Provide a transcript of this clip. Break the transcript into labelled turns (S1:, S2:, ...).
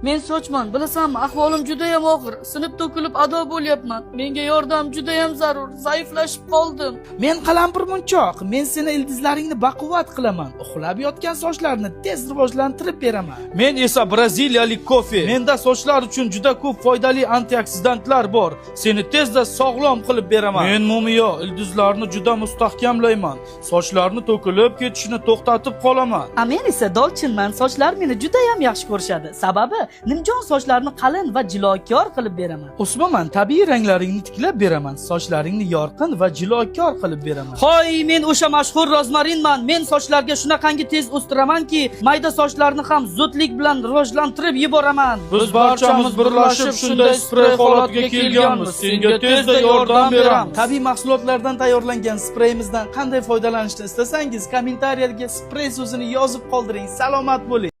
S1: Men sochman, bilasanmi, ahvolim judayam og'ir. Sinib to'kilib ado bo'lyapman. Menga yordam judayam zarur. Zaiflashib qoldim.
S2: Men qalampir munchoq, men seni ildizlaringni baquvvat qilaman. Uxlab yotgan sochlarni tez rivojlantirib beraman.
S3: Men esa braziliyalik kofe. Menda sochlar uchun juda ko'p foydali antioksidantlar bor. Seni tezda sog'lom qilib beraman. Men mumiyo, ildizlarni juda mustahkamlayman. Sochlarni to'kilib ketishini to'xtatib qolaman.
S1: A men esa dolchinman. Sochlar meni judayam yaxshi ko'rishadi. Sababi nimjon sochlarni qalin va jilokor qilib beraman.
S2: O'smaman, tabiiy ranglaringni tiklab beraman. Sochlaringni yorqin va jilokor qilib beraman.
S1: Hoy, men o'sha mashhur rozmarinman. Men sochlarga shunaqangi tez o'stiramanki, mayda sochlarni ham zudlik bilan rivojlantirib yuboraman.
S3: Biz barchamiz birlashib shunday sprey holatiga kelganmiz. Senga tezda yordam beramiz.
S2: Tabiiy mahsulotlardan tayyorlangan spreyimizdan qanday foydalanishni istasangiz, kommentariyaga sprey so'zini yozib qoldiring. Salomat bo'ling.